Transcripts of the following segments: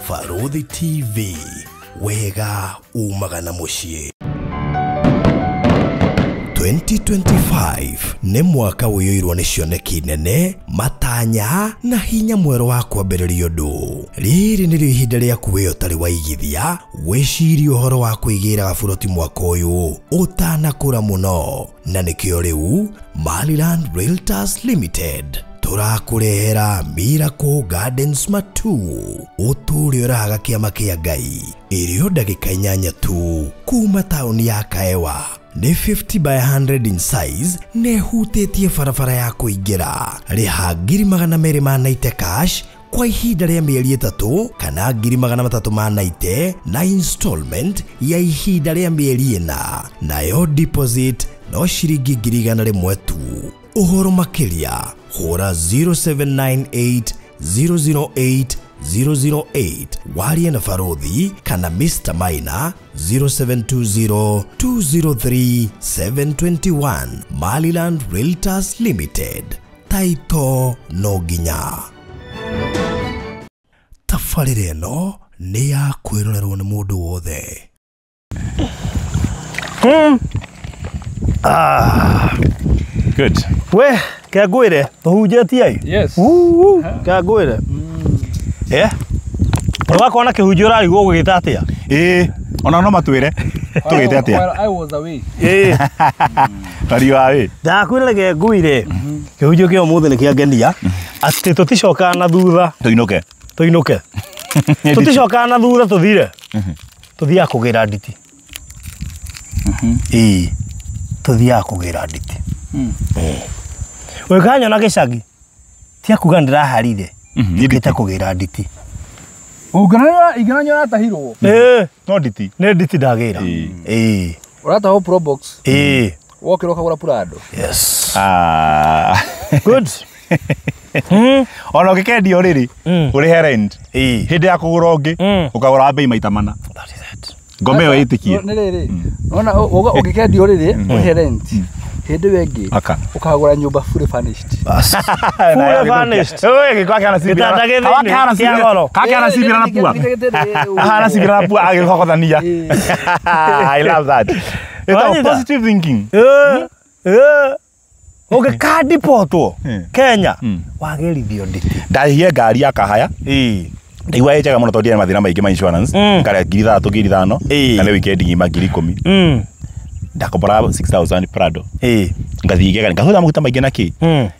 Barũthi TV, wega umaga na mũciĩ. 2025 nĩ mwaka ũiyũirwo nĩ cioneki nene, matanya na hinya mwerũ wa kwambĩrĩria ũndũ. Rĩrĩ nĩrĩo ihinda rĩaku we ũtarĩ waigithia wĩcirie ũhoro wa kwĩgĩra gaburoti mwaka ũyũ ũtanakũra mũno, na nĩkĩo rĩu Maryland Realtors Limited tũrakũrehera Miracle Gardens Matu, ũtũũre ũrahaga kĩama kĩa Ngai, ĩrĩ o ndagĩka 8 tu kuma taũni ya Kaewa. Nĩ 50 by 100 in size, nĩ ĩhutĩtie barabara ya kũingĩra. Rĩha 290,000 cash kwa ihinda rĩa mĩeri 3 kana 390,000 na installment ya ihinda rĩa mĩeri 4, nayo deposit no ciringi 100,000 tu. Ũhoro makĩria hũra 0798 008 008 warie na Barũthi kana Mr. Maina 0720 203 721. Maryland Realtors Limited, taito no nginya. Tabarĩra ĩno nĩ ya kwĩrorerwo nĩ mũndũ wothe. Good. We, kĩangwĩre, tũhunjĩtie? Yes. Kĩangwĩre. Ũgakona kĩhunjio ũrarigwo ũgĩgĩta atĩa? Ĩĩ, ona no matwĩre tũgĩte atĩa. While I was away. Ĩĩ. Tari wa ĩ. Ndakwĩra reke ngwĩre, kĩhunjio kĩa ũmũthĩ nĩ kĩangenia atĩ tũticokaga na thutha. Tũinũke. Tũinũke. Tũticokaga na thutha tũthire. Tũthiaga kũgĩra nditi. Ĩĩ. Tũthiaga kũgĩra nditi. Wĩkanyona gĩcagi tia kuga ndĩraharire njũkĩte kũgĩra nditi. Ũngĩona ũratahirwo. Ĩĩ. No nditi. Nĩ nditi ndagĩra. Ĩĩ. Ũratahwo Probox. Ĩĩ. Wokĩra ũkagũra Prado. Yes. Good. Ona ũngĩkendio rĩrĩ, ũrĩhe rent. Ĩĩ. Hĩndĩ ya kũgũra ũngĩ, ũkagũra bei maita mana. That is it. Ngoma ĩyo ĩtĩkie. Nĩ rĩrĩ. Nona ũngĩkendio rĩrĩ, ũrĩhe rent. Hĩndĩ ĩyo ĩngĩ ũkagũra nyũmba fully furnished. Fully furnished. Gĩtanda gĩ thĩinĩ kĩa goro. Kakĩhana cibira na pua. Ahana cibira na pua agĩkokothania. I love that. It's a positive thinking. Ũngĩkandipotwo Kenya wagĩrithio nditi. Ndahie ngari ya kahaya. Ndaigua ĩ njega mũno tondũ ndiarĩ mathĩna maingĩ ma insurance. Ngarĩa 3,000 5,000 kana weekend ng'ima 10,000. Ndakombora 6,000 Prado. Ngathiĩ ngega ngahũthĩra maguta maingĩ na kĩ.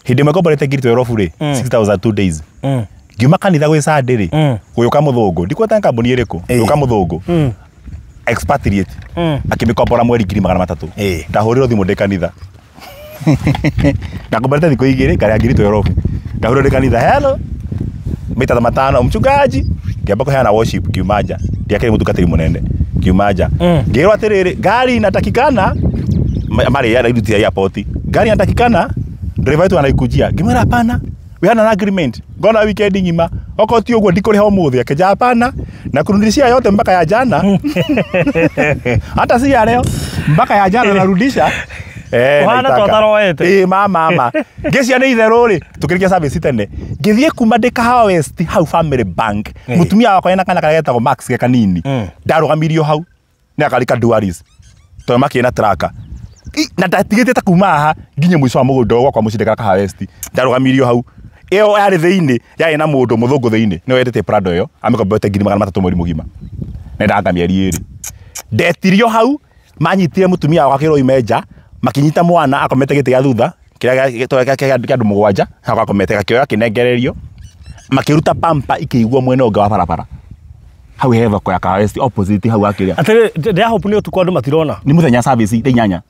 Hĩndĩ ĩmwe ngomborete 12,000 rĩ, 6,000 2 days. Ngiuma kanitha gwĩ Sunday rĩ, gũgĩũka mũthũngũ, ndikweta kambuni ĩrĩkũ, gũgĩũka mũthũngũ expatriate akĩmĩkombora mweri 300,000. Ndahũrĩrwo thimũ ndĩ kanitha. Ndakomborete thikũ 2 ngarĩa 12,000. Ndahũrĩrwo ndĩ kanitha, hello maita 5 mchungaji. Ngĩamba kũheana worship ngiuma nja, ndiakĩrĩ mũtungatĩri mũnene, ngiuma nja ngĩrwo atĩrĩrĩ, ngari inatakikana marĩ ya duty ya airport, ngari inatakikana, driver wetu anaikujia. Ngĩmwĩra hapana, we had an agreement, ngona weekend ng'ima, okorwo ti ũguo ndikũrĩha ũmũthĩ. Akĩnja hapana, na kurudishia yote mpaka ya jana hata si ya leo, mpaka ya jana narudisha. Ũhana ta ũtaroete. Ĩĩ mama ngĩcia nĩ itherũ rĩ, tũkĩrĩkia service tene, ngĩthiĩ kuma ndĩ Kahawa West hau Family Bank, mũtumia wakwa ena kana karĩa getagwo Max ge kanini, ndarũgamirio hau nĩ akarika Duaris tondũ makĩrĩ na tracker, na ndatigĩte ta kuma haha nginye mũico wa mũgũnda gwakwa mũciĩ ndĩ Kahawa West, ndarũgamirio hau. Ĩyo yarĩ thĩinĩ, yarĩ na mũndũ mũthũngũ thĩinĩ, nĩwe wendete Prado ĩyo, amĩkombete 300,000 mweri mũgima, na ndanga mĩeri 2. Ndetirio hau, manyitire mũtumia wakwa akĩrwo oime nja, makinyita mwana akomete gĩtĩ gĩa thutha kĩrĩa kĩa andũ 7, hau akomete gakĩoya kĩnengererio, makĩruta pampa ikĩigwo mwena ũngĩ wa barabara hau he thoko ya Kahawa West opposite hau akĩrĩa. Atĩrĩ, ndĩrahope nĩ ũtukũ andũ matirona. Nĩ mũthenya service thaa 8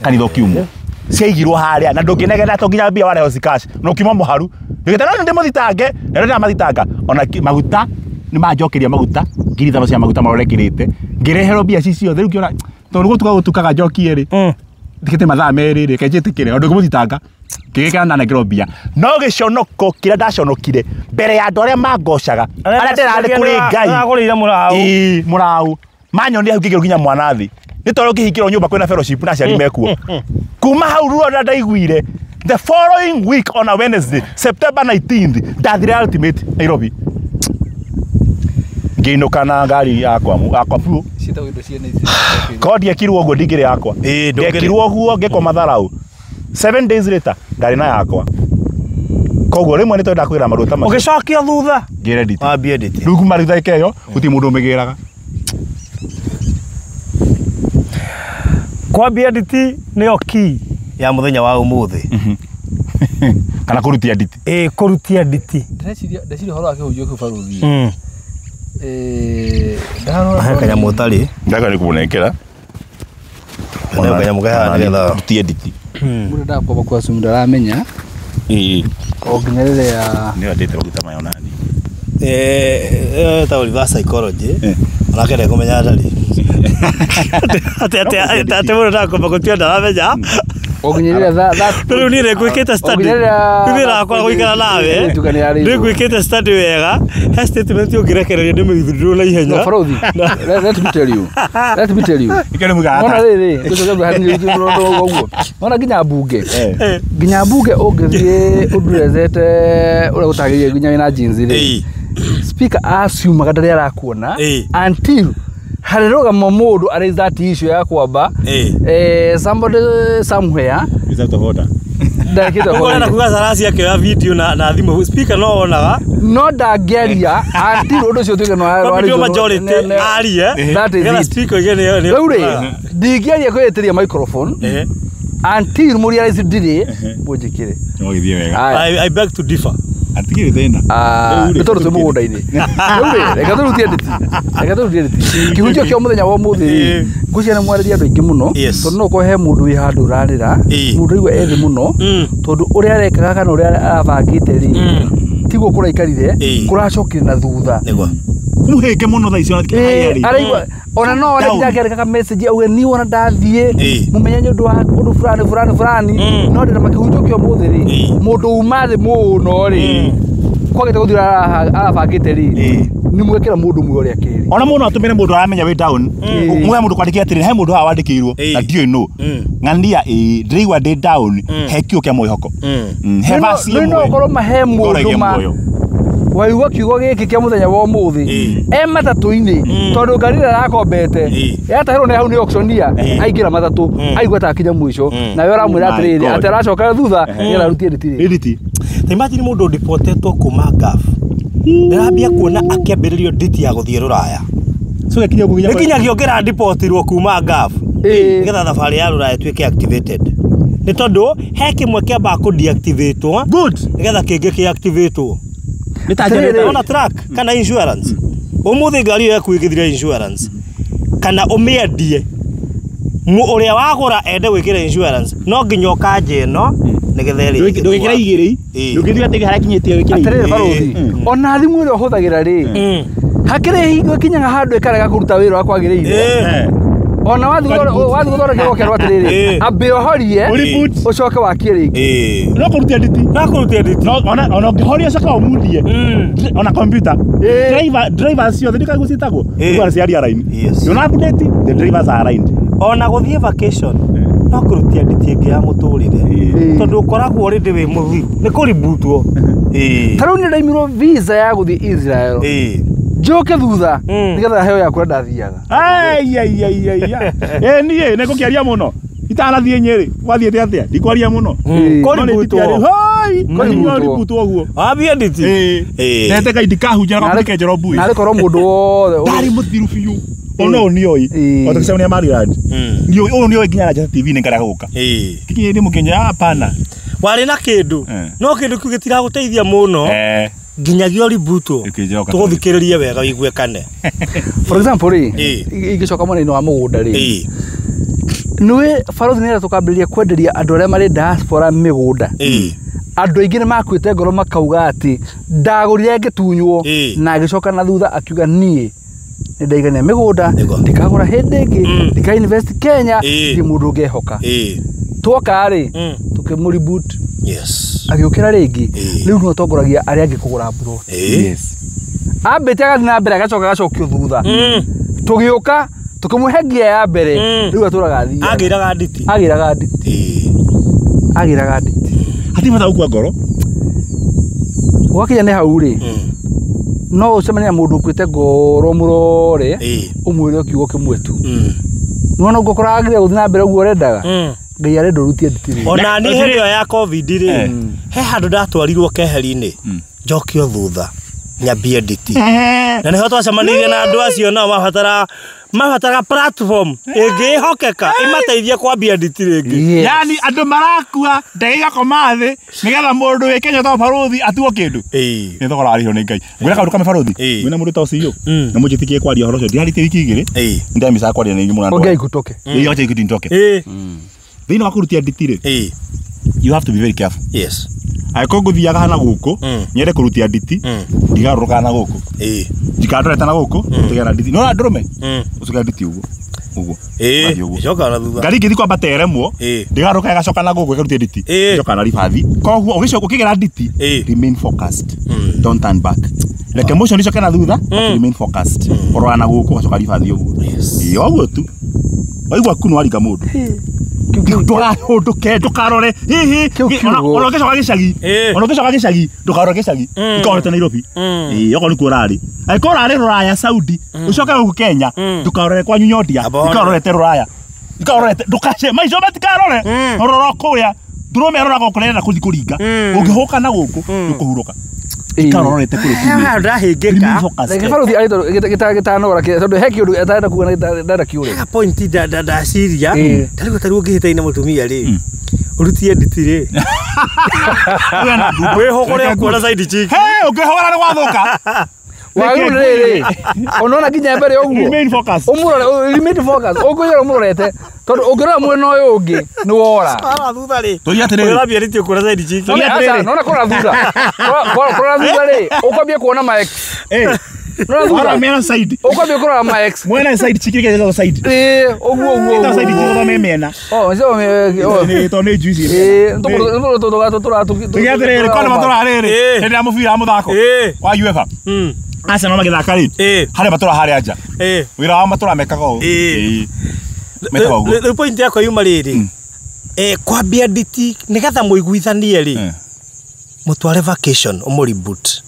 kanitha ũkiumwo ciaigirwo harĩa, na ndũngĩnegena to nginya mbia warehwo ci cash, na ũkiuma mũharu ndũgĩte no ndĩmũthitange, na ndĩramathitanga. Ona maguta nĩ manjokeria maguta 5,000 cia maguta marorekĩrĩte, ngĩreherwo mbia ci ciothe. Rĩu ngĩona tondũ gũtuka gũtukaga njokie rĩ, ndikĩte mathaa 2 rĩ, reke njĩtĩkĩre o ndũngĩmũthitanga. Ngĩgĩkena na nengerwo mbia, no gĩconoko kĩrĩa ndaconokire mbere ya andũ arĩa mangocaga, arĩa ndĩrarĩ kũrĩ Ngai. Aragũrĩire mũraũ. Ĩĩ, mũraũ. Manyonire hau ngĩkĩrwo nginya mwana thĩ. Nĩ tondũ ũngĩhingĩrwo nyũmba kwĩna fellowship na aciari mekuo. Kuma hau ruo rũrĩa ndaiguire, the following week on a Wednesday, September 19th, ndathire ultimate Nairobi. Ngĩinũka na ngari yakwa yakwa biũ. Ciĩtagwo indo ciene ici. Ko ndiekirwo ũguo ndingĩrĩ yakwa. Ĩĩ, ndũngĩrĩ. Ndekirwo ũguo ngĩkwo matharau. 7 days later ngarĩ na yakwa. Koguo rĩmwe nĩ twendaga kwĩra maruo ta macio. Ũgĩcokio thutha. Ngĩre nditi. Wambie nditi. Rĩu kuma rĩu ndagĩka ĩyo gũtirĩ mũndũ ũmĩgĩraga. Kwambia nditi nĩyo key ya mũthenya wa ũmũthĩ. Kana kũrutia nditi. Ĩĩ, kũrutia nditi. Ndĩreciria ũhoro wa kĩhunjio kĩu barũthi. Ndarora. He kanyamũ ũtarĩ. Ndaga nĩ kũnengera. Nĩ kanyamũ kahaana nĩgetha. Rutie nditi. Mũndũ ndakwamba kwa ndaramenya. Ĩĩ. O nginya rĩrĩa Nĩyo ndĩte maguta maya onani. Ta reverse psychology. Onake ndekũmenya ndarĩ. Atĩ mũndũ ndakwamba gũtua ndaramenya. O nginya rĩrĩa Rĩu niĩ nĩngwĩkĩte study. Rĩu rakwa gũikara nawe. Nĩngwĩkĩte study wega. He statement ũngĩrekereria ndĩmĩwithdraw na ihenya. No, barũthi. Let me tell you. Let me tell you. Ikĩrĩ mũgata. Ona rĩrĩ, ngũcokia hanini ũguo. Ona nginya mbunge. Nginya mbunge ũngĩthiĩ ũndurezete ũrĩa gũtagĩrĩire nginya wĩna jeans rĩ. Speaker assume ndarĩ arakuona until harĩrũgama mũndũ arĩ that issue ya kwamba somebody somewhere Is out of order. ndakĩte Ũkona kuga Sarasi akĩoya video na thimũ speaker no onaga no ndangĩaria until ũndũ ũcio ũtuĩke no video majority arie That is nĩgetha it. speaker ige nĩ Rĩu rĩ ndingĩaria kwĩĩtĩria microphone until mũrealize ndirĩ mũnjĩkĩre. No gĩthiĩ wega. I beg to differ. Atigĩrĩ thĩna. Nĩ tondũ twĩ mũgũnda-inĩ. Rĩu rĩ reke tũrutie nditi. Reke tũrutie nditi. Kĩhunjio kĩa mũthenya wa ũmũthĩ rĩ ngwĩciria nĩ mwarĩria andũ aingĩ mũno tondũ no ũkorwo he mũndũ wĩ handũ ũrarĩra mũndũ aigua ethĩ mũno tondũ ũrĩa arekaga kana ũrĩa arabangĩte rĩ tiguo kũraikarire kũracokire na thutha. Mũhĩnge mũno thaa icio Araigua ona no one nginya akĩandĩka message auge niĩ wona ndathiĩ mũmenye nĩ ũndũ wa ũndũ fulani fulani fulani no ndĩna makĩhunjio kĩa ũmũthĩ rĩ mũndũ uma thĩ mũno rĩ kwagĩte gũthiĩ arabangĩte rĩ nĩ mwekĩra mũndũ muoyo rĩa kerĩ. Ona mũndũ atũmĩre mũndũ aramenya wĩ down muhe mũndũ kwandĩkĩra atĩrĩrĩ he mũndũ haha wandĩkĩirwo na ndiũĩ nũ ng'ania ĩĩ ndĩraigua ndĩ down he kiugo kĩa mwĩhoko he verse ĩmwe no ũkorwo mahe mũndũ ma waigua kiugo gĩkĩ kĩa mũthenya wa ũmũthĩ e matatũ-inĩ tondũ ngari ĩrĩa arakombete yatahĩrwo nĩ hau nĩ auctioneer aingĩra matatũ aigua ta akinya mũico nawe ũramwĩra atĩrĩrĩ atĩ aracoka thutha nĩgetha arutie nditi rĩ. Nditi. Ta imagine mũndũ ũdipotetwo kuma Gulf ndĩrambia kuona akĩambĩrĩrio nditi ya gũthiĩ Rũraya. So gĩkinya ũguo nĩ nginyagia ũngĩrandipotirwo kuma Gulf nĩgetha thabarĩ ya Rũraya ĩtuĩke activated nĩ tondũ he kĩmwe kĩambaga kũ-deactivatwo nĩgetha kĩngĩ kĩ-activatwo. Ona truck kana insurance ũmũthĩ ngari yaku ĩngĩthira insurance kana ũmĩendie ũrĩa wagũra ende gwĩkĩra insurance no nginya ũkanje ĩno nĩgetha ĩrĩ ndũgĩkĩra igĩrĩ ndũngĩthiĩ atĩ harĩa kinyĩtie wĩkĩre Atĩrĩrĩ barũthi ona thimũ ĩrĩa ũhũthagĩra rĩ hakĩrĩ hingo ĩkinyaga handũ ĩkarega kũruta wĩra ũrĩa kwagĩrĩire ona wathiĩ gũthondekerwo ũkerwo atĩrĩrĩ ambe ũhorie ũcoke wakie rĩngĩ no kũrutia nditi no kũrutia nditi ona ũngĩhoria coka ũmundie ona computer drivers ciothe ndikaguo ciĩtagwo nĩguo ciaria align you know update the drivers are aligned ona gũthiĩ vacation no kũrutia nditi ĩngĩ ya mũtũrĩre tondũ ũkoragwo already wĩ mũthiru nĩ kũributwo. Ta rĩu nĩ ndaimirwo visa ya gũthiĩ Israel njoke thutha nĩgetha heo ya kũrĩa ndathiaga. Ĩ niĩ nĩ ngũkĩaria mũno itanathiĩ Nyĩrĩ gwathiĩte atĩa ndikwaria mũno kũributwo ũguo wambie nditi ndete Ngai ndikahunjia na gũkenjera mbui narĩ korwo mũndũ wothe ndarĩ mũthiru biũ ona ũyũ nĩoĩ o tũgĩcemania Maryland ũyũ nĩoĩ nginya na TV nĩ ngarega gũka kikinya ndĩ mũkenya hapana warĩ na kĩndũ no kĩndũ kĩu gĩtiragũteithia mũno nginyagia ũributwo tũgũthikĩrĩrie wega ũigue kane. For example rĩ ingĩcoka mwena-inĩ wa mũgũnda rĩ nĩũĩ barũthi nĩgetha tũkambĩrĩria kwenderia andũ arĩa marĩ diaspora mĩgũnda andũ aingĩ nĩ makuĩte ngoro makauga atĩ ndagũrire ngĩtunywo na agĩcoka na thutha akiuga niĩ nĩ ndaigania mĩgũnda ndikagũra hĩndĩ ĩngĩ ndika invest Kenya ndirĩ mũndũ ũngehoka twoka rĩ tũkĩmũ-reboot agĩũkĩra rĩngĩ rĩu nĩwe ũtongoragia arĩa angĩ kũgũra mburoti ambĩte agathiĩ na mbere agacoka agacokio thutha tũgĩũka tũkĩmũhe ngia ya mbere rĩu atũraga athiaga agĩraga nditi agĩraga nditi agĩraga nditi hatirĩ bata gũkua ngoro gwakinya nĩ hau rĩ No ucemanie na mundu ukuite ngoro murore umwire kiugo kimwe tu. Nona ugo kuragire guthii na mbere uguo urendaga. Ngai arenda urutie nditi. Ona ni hĩndĩ ĩyo ya COVID rĩ, he handũ ndatwarirwo keheri-inĩ njokio thutha nyambie nditi. Na nĩho twacemanirie na andũ acio nao mabatara platform ĩngĩhokeka ĩmateithie kwambia nditi rĩngĩ. Yani andũ marakua ndege igakoma thĩ nĩgetha mũndũ wĩ Kenya ta baruthi atuo kĩndũ. Nĩ thogora warĩhwo nĩ Ngai. Ngwĩra kaũndũ kamwe baruthi. Ngwĩna mũndũ ta ũcio na mũnjĩtĩkie kwaria ũhoro ũcio ndiarĩtie wiki igĩrĩ. Ndamicaga kwaria na inyuĩ mũno. Ongea ikutoke. Ĩĩ acha ikutoke. Thĩinĩ wa kũrutia nditi rĩ, you have to be very careful. Yes. Angĩkorwo ngũthiaga hana gũkũ nyende kũrutia nditi ndigarũrũkaga na gũkũ njikandorete na gũkũ ngĩgera nditi no ndũrũme ũcoke nditi ũguo ũguo ĩcoka na thutha ngari ngĩthiĩ kwambata ĩremwo ndigarũrũka ĩgacoka na gũkũ ĩkarutia nditi ĩcoka na ribathi koguo ũgĩcoka ũkĩgera nditi remain focused, don't turn back, reke motion icoke na thutha but remain focused, ũrora na gũkũ ũgacoka ribathi ũguo ĩĩ ũguo tu waigua ku nĩwaringa mũndũ ndũgahũndũke ndũkarore hihi ona ũngĩcoka gĩcagi ona ũngĩcoka gĩcagi ndũkarore gĩcagi ikorete Nairobi ĩĩ okorwo nĩkuo ũrarĩ angĩkorwo ũrarĩ rũraya Saudi ũcoke gũkũ Kenya ndũkarore kwanyu Nyondia ikarorete rũraya ikarorete ndũkace maico matikarore ũrora kũrĩa ndũrũme aroraga kũrĩa arenda kũthiĩ kũringa ũngĩhũka na gũkũ nĩũkũhurũka ikarorete kũrĩ ndahĩngĩka reke baruthi arĩ gĩtanora tondũ he kĩũndũ atarenda kuga ndenda kĩũre he point ndaciria tarĩu tarĩu ũngĩhĩtania na mũtumia rĩ ũrutie nditi rĩ wĩhũgũre ũkuona side chick ũngĩhũgũra nĩ gwathũka wagĩrĩirwo rĩrĩ onona nginya mbere ũguo remain focused ũmũrore remain focused ũngĩrora ũmũrorete tondũ ũngĩrora mwena ũyũ ũngĩ nĩ wora kũrora thutha rĩ tũria atĩrĩrĩ ũrambia nditi ũkuona side chick nona kũrora thutha kũrora thutha rĩ ũkwambia kuona ma ex nona thutha mena side ũkwambia kũrora ma ex mwena side chick kĩrĩa side ĩĩ ũguo ũguo side chick ũthome mĩena oh nĩ tondũ nĩ juice ĩĩ tũria atĩrĩrĩ kona matũra rĩrĩ hĩndĩ ya mũbira wa mũthako wa UEFA Arsenal magĩthaka rĩ harĩa matũra harĩa nja wĩra wa matũra mekaga ũũ mekaga ũguo rĩu point yakwa yuma rĩrĩ kwambia nditi nĩgetha mũiguithanie rĩ mũtware vacation ũmũ-reboot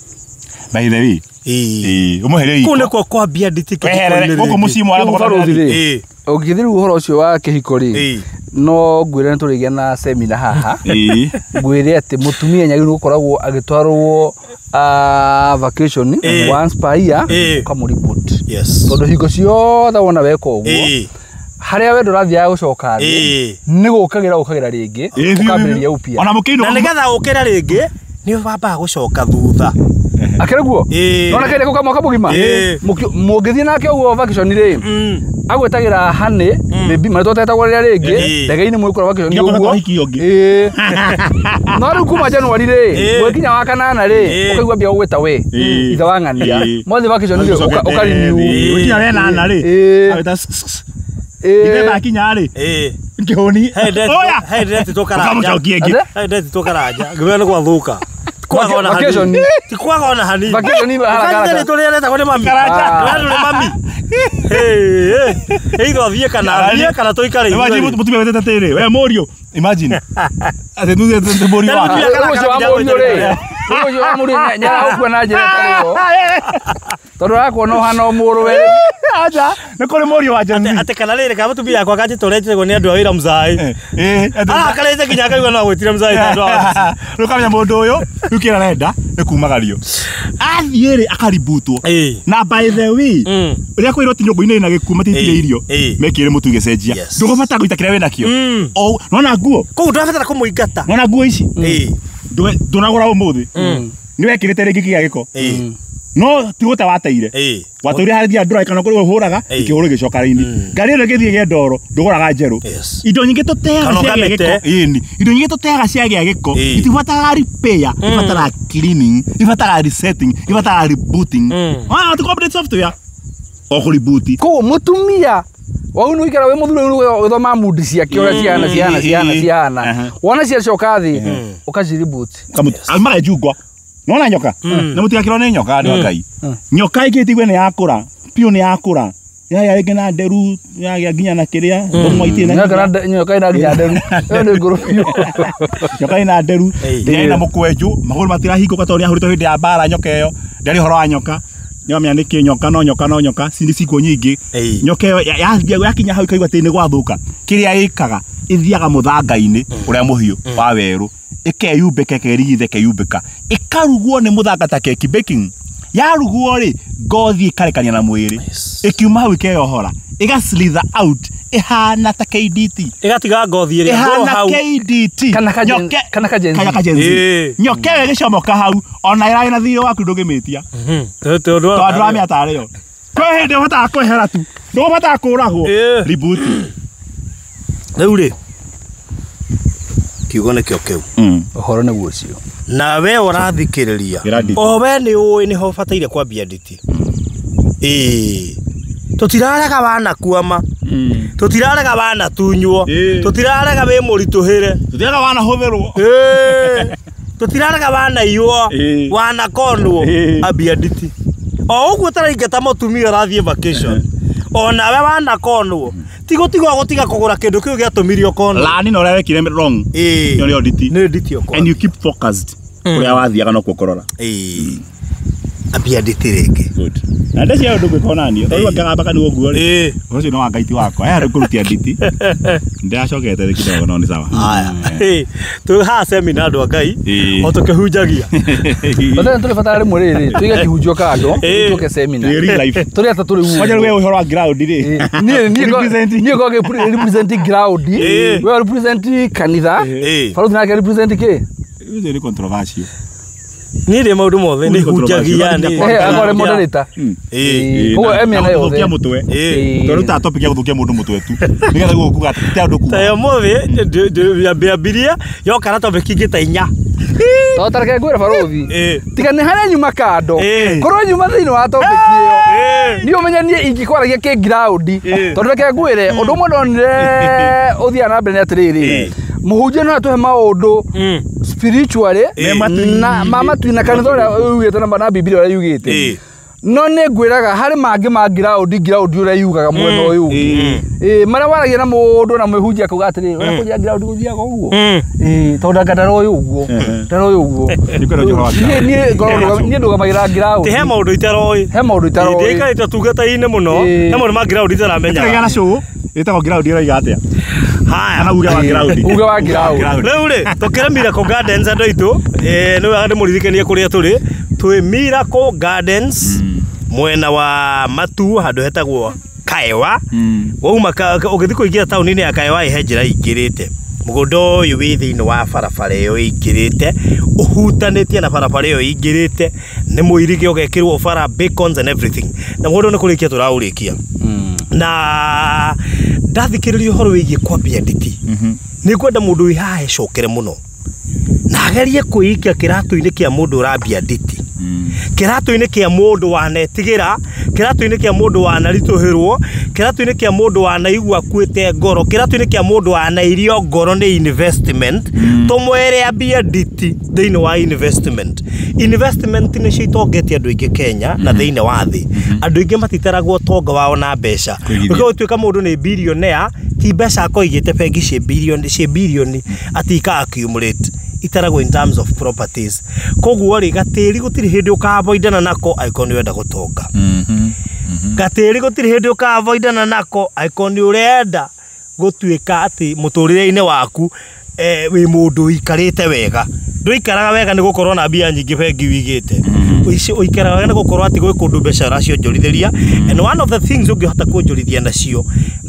by the way ĩĩ ũmũhere kũu nĩkuo kwambia nditi kĩhiko-inĩ gũkũ mũciĩ mwara baruthi rĩ ũngĩthiĩ rĩu ũhoro ũcio wa kĩhiko rĩ no ngwĩre nĩtũrĩgĩa na semina haha ngwĩre atĩ mũtumia nyagĩrĩirwo gũkoragwo agĩtwarwo vacation once per year ũkamũ-reboot tondũ hingo ciothe wona weka ũguo harĩa we ndũrathiaga gũcoka thĩ nĩ gũkagĩra ũkagĩra rĩngĩ ũkambĩrĩria upya ona mũkĩinũka na nĩgetha ũkĩre rĩngĩ nĩ wambaga gũcoka thutha akĩrĩ guo nona kĩrĩ gũka mwaka mũgima mũngĩthiĩ nake ũguo vacation rĩ agwĩtagĩra honey baby marĩtwa ũtetagwo rĩrĩa rĩngĩ ndege-inĩ mwĩkũra vacation ũguo no rĩu kuma January rĩ mwĩkinya wa kanana rĩ ũkaigua mbia gũgwĩta we ithe wa ng'ania mwathiĩ vacation rĩ ũka-renew wĩkinya wenana rĩ agwĩta ithe bakinya rĩ ngĩhũni oya he ndĩretĩtwo karanja ũkamũcokia ĩngĩ he ndĩretĩtwo karanja ngĩmwĩra nĩ gwathũka kwaga ona hanini ti kwaga ona hanini vacation haraka tũrĩa retagwo nĩ mami Karanja nĩ mami either athiĩ kana tũikare imagine mũtumia wetete atĩrĩrĩ we mũriũ imagine atĩ nĩ mũriũ wake ũcio wa mũriũ rĩ ũcio wa mũriũ nĩaragũkua na njĩra ĩtarĩ yo tondũ arakuona ũhana o mũrũwe aja nĩ kũrĩ mũriũ wa Gen Z atĩ kana rĩrĩ kana mũtumia yakwa akanjĩta ũrĩa njĩtagwo nĩ andũ a wĩra mzaĩ arakarĩte nginya akaigua no agwĩtire mzaĩ tondũ wa rĩu ũkamenya mũndũ ũyũ rĩu kĩrĩa arenda nĩ kumagario athiĩ rĩ akaributwo na by the way ũrĩa kwĩrwo ti nyũngũ-inĩ ĩna gĩkuũ matiitire irio mekĩre mũtu gĩcenjia ndũgũbatara gũita kĩrĩa wĩnakĩo nona nguo koguo ndũrabatara kũmũingata nona nguo ici ndũnagũra ũmũthĩ nĩ wekĩrĩte rĩngĩ kĩgĩa gĩko no ti gũte wateire wateire harĩa thia ndũra kana kũrĩa ũhũraga ikĩhũrwo ĩgĩcoka raini ngari ĩno ĩgĩthiĩ ĩgĩe ndoro ndũgũraga njerũ indo nyingĩ tũteaga ciagĩa gĩko ĩni indo nyingĩ tũteaga ciagĩa gĩko itibataraga repair ibataraga cleaning ibataraga resetting ibataraga rebooting ti update software o kũreboot koguo mũtumia wau nĩ ũikara wĩ mũthuri ũgĩthoma mundi ciake ũrĩa cihana cihana cihana cihana wona ciacoka thĩ ũkacireboot aumaga njungwa nona nyoka na mũtigakĩrwo nĩ nyoka andũ a Ngai nyoka ĩkĩtigwe nĩ yakũra piũ nĩ yakũra yagĩa rĩngĩ na nderu yagĩa nginya na kĩrĩa thũmwa itirĩ na nyoka ĩna nginya nderu ĩyo nĩ ngũrũ biũ nyoka ĩna nderu nginya ĩna mũkwenjũ magũrũ matirahingũka tondũ nĩahũrĩtwo hĩndĩ ya mbara nyoka ĩyo ndĩarĩ ũhoro wa nyoka Nĩwamenya nĩkĩ nyoka no nyoka no nyoka cini cikuo nyingĩ. Nyoka ĩyo yakinya hau ĩkaigua atĩ nĩ gwathuka. Kĩrĩa ĩkaga ĩthiaga mũthanga-inĩ ũrĩa mũhiũ wa werũ ĩkeyumbĩka ĩkerigitha ĩkeyumbĩka ĩkarugwo nĩ mũthanga ta keki baking. Yarugwo rĩ ngothi ĩkarekania na mwĩrĩ ĩkiuma hau ĩkeyohora ĩgaslither out ĩhana ta KDT ĩgatiga ngothi ĩrĩa ngũrũ hau ĩhana KDT kana ka Gen Z nyoka ĩyo ĩgĩcomoka hau ona ĩrarĩ na thirĩ waku ndũngĩmĩtia tondũ ndũramĩatarĩo kwĩ hĩndĩ ũhotaga kwehera tu ndũhotaga kũragwo reboot. Rĩu rĩ kiugo nĩkĩo kĩu ũhoro nĩguo ũcio na we ũrathikĩrĩria o we nĩ ũĩ nĩho ũbataire kwambia nditi. Tũtirarega wanakuama, tũtirarega wanatunywo, tũtirarega wĩ mũritũhĩre, tũtirarega wanahũthĩrwo, tũtirarega wanaiywo, wanakonwo, ambia nditi. O ũguo ũtaraingata mũtumia ũrathiĩ vacation o nawe wanakonwo tigũtigwo gũtiga kũgũra kĩndũ kĩu gĩatũmire ũkonwo. Lani na ũrĩa wekire wrong nĩ nditi nĩ nditi ũkonwo and you keep focused ũrĩa wathiaga no kuo kũrora. Ambia nditi rĩngĩ. Good. Na ndacia ũndũ gwĩka onaniĩ tondũ angĩgamba kanua ũguo rĩ ũcio no wa Ngai ti wakwa aya rĩu kũrutia nditi ndĩracokete kidogo no nĩ sawa. Haya tũ haha seminar andũ a Ngai o tũkĩhunjagia batara tũrĩ batara rĩmwe rĩrĩ tũige kĩhunjio kando tũke seminar tũrĩ atatũ rĩu kwanja rĩu ũhoro wa ground rĩ niĩ ngo represent ground we represent kanitha Faruthi nake represent kĩ ũcio nĩ controversial. Niĩ ndĩ maũndũ mothe nĩ hunjagia nĩ akore moderator koguo emia nayo gũthũkia mũtwe tũrutaga topic ya gũthũkia mũndũ mũtwe tu nĩgetha gũkuga atĩ ti andũ kuga ta ũmũthĩ ndĩambirie yoka na topic ingĩ ta inya to tareke ngwĩre Faruthi tiga nĩ harĩa nyuma kando korwo nyuma thĩinĩ wa topic ĩyo niĩ ũmenye niĩ ingĩkwaragia kĩ ground tondũ reke ngwĩre ũndũ ũmwe ndonire ũthiaga na mbere nĩ atĩrĩrĩ mũhunjia no atũhe maũndũ spiritually na mama tu na kanitha ũrĩa yugĩte na Biblia ũrĩa yugĩte no nĩ ngwĩraga harĩ mangĩ ma ground ũrĩa yugaga mwena ũyũ ũngĩ marĩa waragia na mũndũ na mwĩhunjia akauga atĩrĩrĩ ũrĩa kũnjia ground gũthiaga ũguo tondũ anga ndaroĩ ũguo ndaroĩ ũguo niĩ ndũgamagĩra ground he maũndũ itaroĩ he maũndũ itaroĩ ndĩikarĩte ũtungata-inĩ mũno he maũndũ ma ground itaramenya na show ĩtagwo ground ĩroiga atĩa. Haya uge wa ground uge wa ground rĩu rĩ tũkĩre Miracle Gardens andũ aitũ nĩ wega ndĩmũririkanie kũrĩa tũrĩ twĩ Miracle Gardens mwena wa Matu handũ hetagwo Kaewa wauma ũgĩthiĩ kũingĩra taũni-inĩ ya Kaewa he njĩra ingĩrĩte mũgũnda ũyũ wĩ thĩinĩ wa barabara ĩyo ĩingĩrĩte ũhutanĩtie na barabara ĩyo ĩingĩrĩte nĩ mũirige ũgekĩrwo bara bacons and everything na mũgũnda nĩ kũrĩkia tũraũrĩkia na ndathikĩrĩria ũhoro wĩgiĩ kwambia nditi nĩ ngwenda mũndũ wĩ haha ecokere mũno na agerie kwĩikia kĩratũ-inĩ kĩa mũndũ ũrambia nditi kĩratũ-inĩ kĩa mũndũ wanetigĩra kĩratũ-inĩ kĩa mũndũ wanaritũhĩrwo kĩratũ-inĩ kĩa mũndũ wanaigua akuĩte ngoro kĩratũ-inĩ kĩa mũndũ wanairio ngoro nĩ investment tũmwere ambie nditi thĩinĩ wa investment. Investment nĩcio itongetie andũ aingĩ Kenya na thĩinĩ wa thĩ andũ aingĩ matitaragwo ũtonga wao na mbeca ũgĩtuĩka mũndũ nĩ billionaire ti mbeca akoigĩte bengi ciĩ billion ciĩ billion atĩ ika accumulate itaragwo in terms of properties koguo rĩ gatĩri gũtirĩ hĩndĩ ũkaavoidana nako angĩkorwo nĩ ũrenda gũtonga gatĩri gũtirĩ hĩndĩ ũkaavoidana nako angĩkorwo nĩ ũrenda gũtuĩka atĩ mũtũrĩre-inĩ waku wĩ mũndũ ũikarĩte wega ndũikaraga wega nĩ gũkorwo na mbia nyingĩ bengi wĩigĩte ũikaraga wega nĩ gũkorwo atĩ gwĩ kũndũ mbeca ũracionjorithĩria and one of the things ũngĩhota kuonjorithia nacio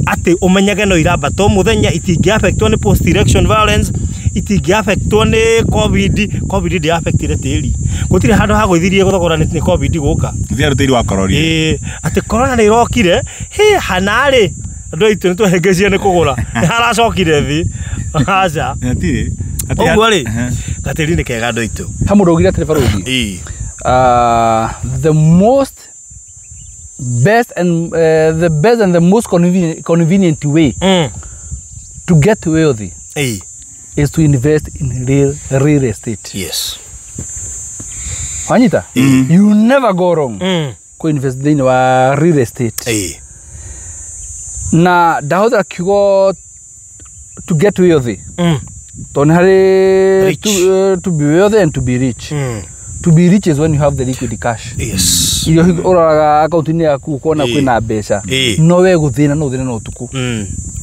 atĩ ũmenyage no irambata o mũthenya itingĩ affectwo nĩ post election violence itingĩ affectwo nĩ covid covid ndĩ affectire tĩri gũtirĩ handũ hagũithirie thogora nĩ covid gũka gũtirĩ tĩri wa kororire atĩ corona nĩ ĩrokire hĩ hanarĩ andũ aitũ nĩ twahĩngĩcie nĩ kũgũra nĩ haracokire thĩ aca hatirĩ ũguo rĩ gatĩri nĩ kega andũ aitũ ha mũndũ augire atĩrĩ Faruthi the most best and the best and the most convenient way to get wealthy is to invest in real estate. Yes. Wanyita? You never go wrong. Ku invest in real estate. Na ndahothera kiugo to get wealthy. Tondũ harĩ to be wealthy and to be rich. To be rich is when you have the liquid cash. Yes. Irio ũroraga akaunti-inĩ yaku ũkona kwĩna mbeca. No we gũthĩna no ũthĩne na ũtukũ.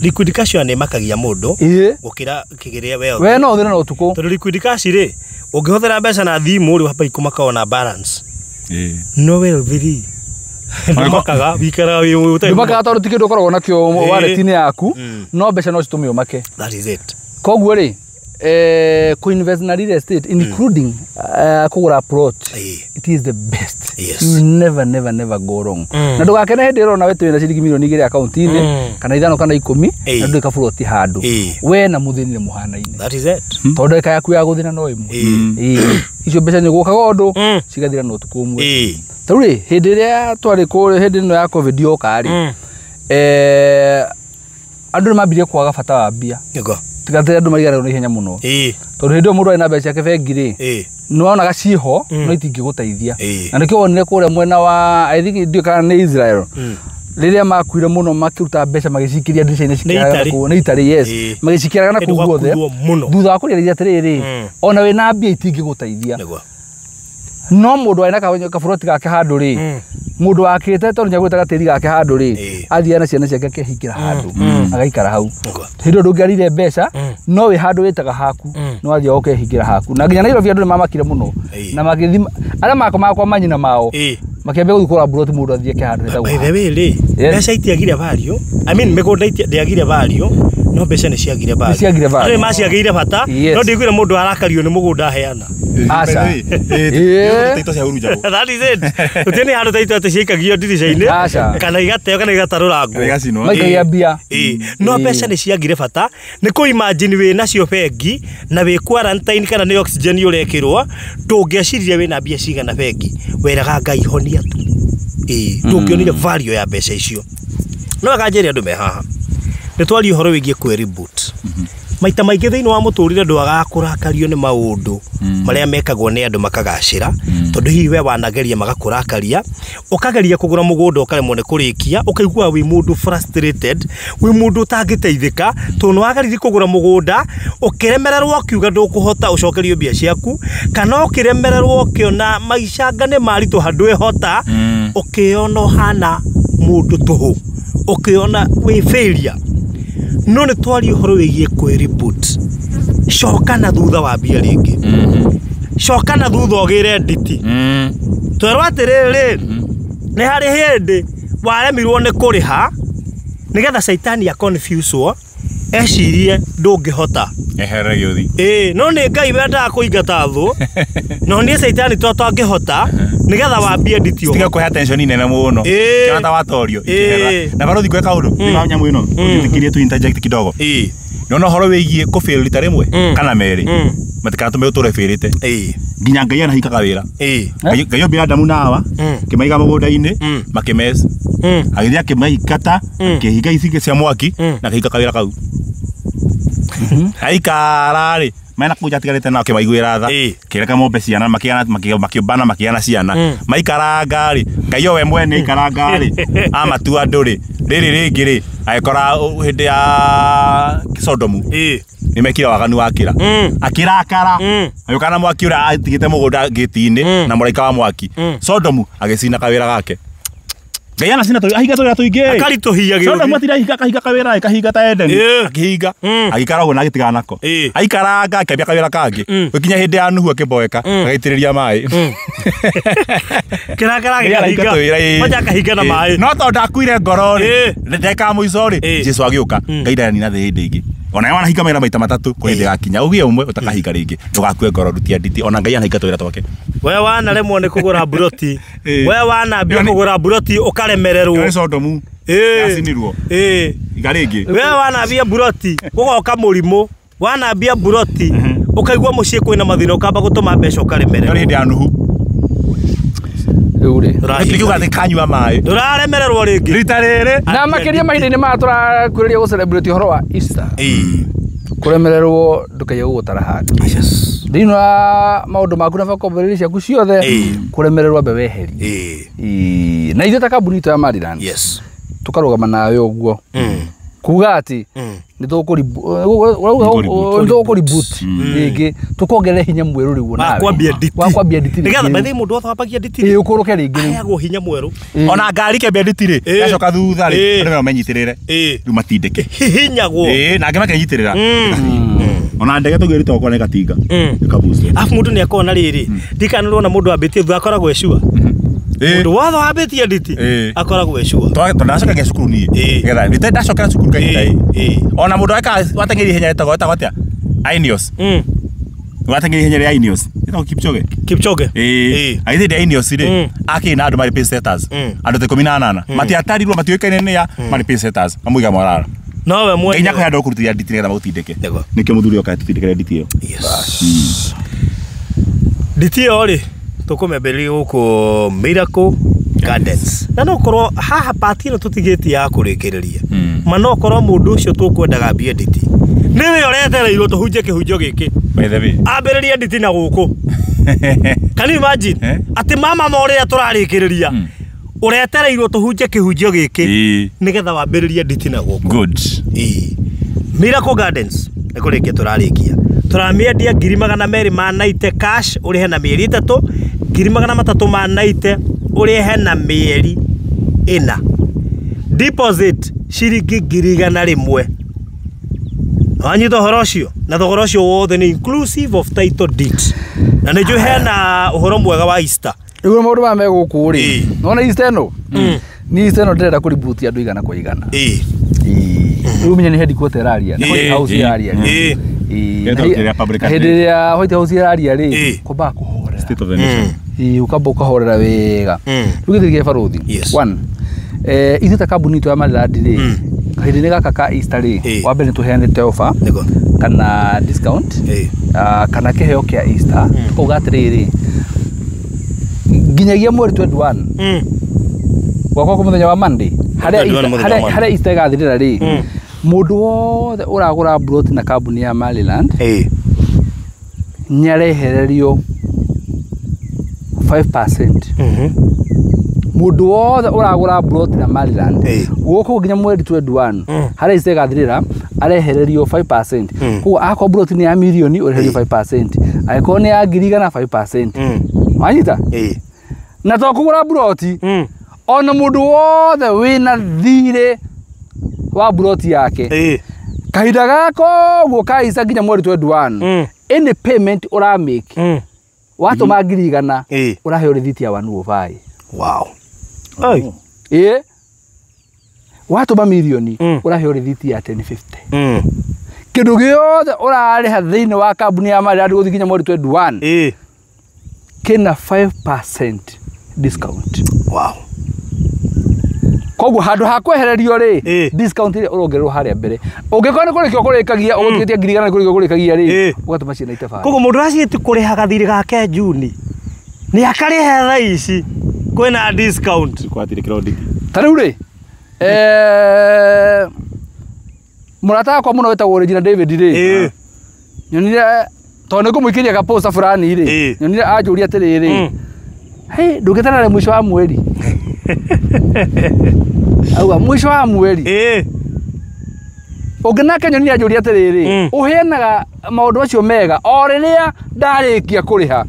Liquid cash yo nĩ makagia mũndũ gũkĩra kĩgĩrĩa wealth. We no ũthĩne na ũtukũ. Tondũ liquid cash rĩ, ũngĩhũthĩra mbeca na thimũ rĩ, hapa ikũmaka ona balance. No wealth rĩ, ndũmakaga wikaraga wĩ ũtarĩ. Ndũmakaga tondũ ti kĩndũ ũkoragwo nakĩo wallet-inĩ yaku, no mbeca no citũme ũmake. That is it. Koguo rĩ, co-invest na real estate including kũgũra plot, it is the best. Yes. You never never never go wrong. Na ndũgakene hĩndĩ ĩrĩa ũrona we twĩna ciringi milioni 2 akaunti-inĩ kana 5 kana 10 na ndũrĩ kaburoti handũ. We na mũthĩni nĩ mũhanaine. That is it. Tondũ ndagĩka yaku ya gũthĩna no ĩmwe. Icio mbeca nĩ gũkaga ũndũ cigathira na ũtukũ ũmwe. Tarĩu rĩ, hĩndĩ ĩrĩa twarĩ kũrĩa hĩndĩ ĩno ya COVID yoka rĩ, andũ nĩ mambirie kwaga bata wa mbia. Nĩguo. Tigatĩra andũ mariganĩrwo na ihenya mũno. Tondũ hĩndĩ ĩyo mũndũ arĩ na mbeca ciake bengi rĩ, nĩ wonaga ciĩho no itingĩgũteithia. Na nĩkĩo wonire kũrĩa mwena wa I think ndiũĩ kana nĩ Israel. Rĩrĩa makuire mũno makĩruta mbeca magĩcikiria ndirica-inĩ cikĩraga kũu. Nĩ Italy, yes. Magĩcikĩraga na kũu guothe. Thutha wa kũrĩrĩria atĩrĩrĩ, ona wĩna mbia itingĩgũteithia. No mũndũ arĩ na kaburoti gake handũ rĩ, mũndũ wakĩte tondũ nĩagũrĩte gatĩri gake handũ rĩ, athiaga na ciana ciake akehingĩra handũ, agaikara hau. Hĩndĩ ĩyo ndũngĩarire mbeca, no wĩ handũ wĩtaga haku, no wathiaga ũkehingĩra haku. Na nginya Nairobi andũ nĩmamakire mũno. Na magĩthiĩ, arĩa makomaga kwa manyina mao, makĩambia gũthiĩ kũgũra buroti mũndũ athiĩ eke handũ hetagwo By the way rĩ, mbeca itiagire value. I mean mĩgũnda ndĩagire value, no mbeca nĩciagire value. Nĩciagire value. Andũ nĩmaciagĩire bata, no ndiguire mũndũ arakario nĩ mũgũnda aheana. Aca. That is it. Gũtirĩ nĩ handũ taitũ atĩ ciaikagio ndirica-inĩ kana igateo kana igatarũrangwo. Maikagia mbia. No mbeca nĩciagire bata, nĩ kũ imagine wĩ nacio bengi na wĩ quarantine kana nĩ oxygen ũrekĩrwo, ndũngĩeciria wĩna mbia cigana bengi, weraga Ngai honia tu. Ndũngĩonire value ya mbeca icio. No akanjĩre andũ me haha. Nĩ twaria ũhoro wĩgiĩ kwĩ reboot. Maita maingĩ thĩinĩ wa mũtũrĩre ndwagaga kũrakario nĩ maũndũ marĩa mekagwo nĩ andũ makagacĩra, tondũ hihi we wanageria magakũrakaria, ũkageria kũgũra mũgũnda ũkaremwo nĩ kũrĩkia, ũkaigua wĩ mũndũ frustrated, wĩ mũndũ ũtangĩteithĩka, tondũ nĩ wageririe kũgũra mũgũnda, ũkĩremererwo ũkiuga ndũkũhota ũcokerio mbia ciaku, kana ũkĩremererwo ũkĩona maica anga nĩ maritũ ndwĩhota, ũkĩona ũhana mũndũ tũhũ, ũkĩona wĩ failure. No nĩ twaria ũhoro wĩgiĩ kwĩ reboot. Coka na thutha wa mbia rĩngĩ. Coka na thutha ũgĩre nditi. Twerwo atĩrĩrĩ, nĩ harĩ hĩndĩ waremirwo nĩ kũrĩha nĩgetha caitani a confuse ecirie ndũngĩhota. Eherere gĩũthi. No nĩ Ngai wendaga kũingata thũ, no nĩ caitani to tangĩhota nĩgetha wambie nditi ũguo. Tiga kũhe attention nene mũno. Kĩona ta watorio ikĩhera. Na barothi gweka ũndũ, thĩinĩ wa nyamũ ĩno, ũnjĩtĩkĩrie tu interject kidogo. Nĩwona ũhoro wĩgiĩ kũfail rita rĩmwe kana merĩ, matikanatũme ũtũre failĩte. Nginya Ngai anahingaga wĩra. Ngai ombire Adamu na Hawa, akĩmaiga mũgũnda-inĩ, makĩmess. Agĩthiĩ akĩmaingata, akĩhinga itingĩ cia mwaki, na akĩhinga kawĩra kau. Aikara rĩ, mena kũu atigarĩte nao akĩmaiguĩra tha, akĩreka mombe ciana, makĩũmbana makĩgĩa ciana. Maikaranga rĩ, Ngai o we mwene aikaranga rĩ, amatua andũ rĩ, rĩrĩ rĩngĩ rĩ, agĩkora hĩndĩ ya Sodomu. Nĩmekire waganu wakĩra. Akĩrakara, agĩũka na mwaki ũrĩa atigĩte mũgũnda gĩti-inĩ na mũraika wa mwaki. Sodomu agĩcina kawĩra gake. Ngai anacina ahinga tũwĩra tũingĩ. Akaritũhia gĩũthi. Sodomu atira akahinga kawĩra, akahinga ta Edeni. Akĩhinga. Agĩikara ũguo na agĩtigana nako. Aikaranga akĩambia kawĩra kangĩ. Gũkinya hĩndĩ ya Nuhu akĩmboeka, agĩitĩrĩria maĩ. Kĩrakara gĩkahinga. Kwanja akahinga na maĩ. No tondũ ndakuire ngoro rĩ, ndagĩka ya mũico rĩ, Jesũ agĩũka. Ngai ndanina thĩ hĩndĩ ĩngĩ. Ona wanahinga mawĩra maita matatũ kũrĩ hĩndĩ ĩgakinya ũgĩe ũmwe ũtakahinga rĩngĩ, ndũgakue ngoro rutia nditi. Ona Ngai anahinga tũwĩra twake. We wanaremwo nĩ kũgũra buroti, we wanambia kũgũra buroti ũkaremererwo. Nĩ Sodomu yacinirwo. Iga rĩngĩ. We wanambia buroti gũgoka mũrimũ, wanambia buroti ũkaigua mũciĩ kwĩna mathĩna ũkamba gũtũma mbeca ũkaremererwo. Nĩ hĩndĩ ya Nuhu. Rĩu rĩ, Gũtirĩ atĩ kanyua maĩ. Ndũraremererwo rĩngĩ. Rita rĩrĩ. Na makĩria mahinda-inĩ maya tũrakuhĩrĩria gũ celebrate ũhoro wa Easter. Kũremererwo ndũkaige gũgũtara handũ. Thĩinĩ wa maũndũ maku na vocabulary ciaku ciothe, kũremererwo ambe weherie. Na ithuĩ ta kambuni itũ ya Maryland, tũkarũgama nawe ũguo. Kuga atĩ Nĩ tũkũreboot rĩngĩ tũkongerera hinya mwerũ rĩu nawe. Wa kwambia nditi. Wa kwambia nditi. Nĩgetha by the way mũndũ wothe wambagia nditi. Ĩĩ ũkũrũke rĩngĩ rĩu. Aheagwo hinya mwerũ. Ona ngari kĩambia nditi rĩ, yacoka thutha rĩ, andũ menyitĩrĩre. Rĩu matindĩke. Hihinyagwo. Ĩĩ, na angĩ makenyitĩrĩra. Ona ndege tũngĩruta okorwo nĩ gatinga. Ĩkaboost. Alafu mũndũ nĩ akona rĩrĩ. Ndikana ũrona mũndũ ambĩtie thutha akoragwo ecua. Mũndũ wothe wambĩtie nditi akoragwo ecua. Tondũ ndacokagia cukuru niĩ. Nĩgetha ndite ndacokera cukuru kahinda ĩ. Ona mũndũ wateng'eria ihenya rĩtagwo atĩa? Ineos. Wateng'eria ihenya rĩa Ineos. Ĩtagwo Kipchoge. Kipchoge. Ĩĩ. Agĩthiĩ rĩa Ineos rĩ, akĩrĩ na andũ marĩ pace setters. Andũ ta 18. Matiatarirwo matiũĩkaine nĩ a marĩ pace setters. Mamũiga morara. Nowe mwenyewe. Nginya kũhe andũ kũrutithia nditi nĩgetha magũtindĩke. Nĩkĩo mũthuri oka tũtindĩkĩre nditi ĩyo. Yes. Nditi ĩyo rĩ, tũkũmĩambĩrĩria gũkũ Miracle Gardens. Na no korwo haha part ĩno tũtigĩtie ya kũrĩkĩrĩria. Ma no korwo mũndũ ũcio tũkwendaga ambie nditi. Nĩwe ũretereirwo tũhunjie kĩhunjio gĩkĩ. By the way. Ambĩrĩrie nditi na gũkũ. Can you imagine? Atĩ mama morĩa tũrarĩkĩrĩria. Ũretereirwo tũhunjie kĩhunjio gĩkĩ nĩgetha wambĩrĩrie nditi na gũkũ. Good. Miracle Gardens nĩ kũrĩkia tũrarĩkia. Tũramĩendia 290 cash ũrĩhe na mĩeri 3, 390 ũrĩhe na mĩeri 4. Deposit ciringi 100,000. Wanyita ũhoro ũcio na thogora ũcio wothe nĩ inclusive of title deed. Na nĩ njũĩ hena ũhoro mwega wa Easter. Rĩu maũndũ maya me gũkũ rĩ, nona Easter ĩno? Ni Easter ĩno ndĩrenda kũributia andũ igana kwa igana. Rĩu menye nĩ headquarter ĩraria, nĩ White House ĩraria. Hĩndĩ ĩrĩa White House ĩraria rĩ, kwambaga kũhorera. State of the nation. Ũkamba ũkahorera wega. Rĩu gĩthiri kĩa barũthi. One, ithuĩ ta kambuni itũ ya Maryland rĩ, kahinda-inĩ gaka ka Easter rĩ, wa mbere nĩ tũheanĩte offer kana discount kana kĩheo kĩa Easter, tũkauga atĩrĩrĩ, nginyagia mweri 21 gwakwa kwa mũthenya wa Monday harĩa Easter ĩgathirĩra rĩ, mũndũ wothe ũragũra plot na kambuni ya Maryland nĩarehererio 5%. Mũndũ wothe ũragũra plot na Maryland gũkũ nginya mweri 21 harĩa Easter ĩgathirĩra arehererio 5%. Koguo akorwo plot nĩ ya mirioni ũrehererio 5%, angĩkorwo nĩ ya 100,000 5%. Wanyita? Na to kũgũra plot ona mũndũ wothe wĩna thirĩ wa plot yake kahinda gako ũguo ka Easter nginya mweri 21 any payment ũramake watũma 100,000 ũraheo rĩthiti ya 105. Wow. Watũma mirioni ũraheo rĩthiti ya 1050. Kĩndũ gĩothe ũrarĩha thĩinĩ wa kambuni ya Maryland gũthiĩ nginya mweri 21 kĩna 5% discount. Wow. Koguo handũ ha kwehererio rĩ, discount ĩrĩa ũrongererwo harĩa mbere. Ũngĩkorwo nĩ kũrĩkia ũkũrĩkagia, ũgũtigĩtie 100,000 nĩ kũrĩkia ũkũrĩkagia rĩ, ũgatũma ciana itebara. Koguo mũndũ ũraciĩti kũrĩha gathirĩ gake Juni, nĩ akarĩhe thaa ici kwĩna discount. Ta rĩu rĩ, mũrata wakwa mũno wĩtagwo Regina David rĩ, nyonire tondũ nĩ ngũmũikĩria ga poster fulani rĩ, nyonire anjũria atĩrĩrĩ, hey, ndũngĩtarare mũico wa mweri. Auga mũico wa mweri. Ũngĩ nake nyonire anjũria atĩrĩrĩ, ũheanaga maũndũ macio mega o rĩrĩa ndarĩkia kũrĩha.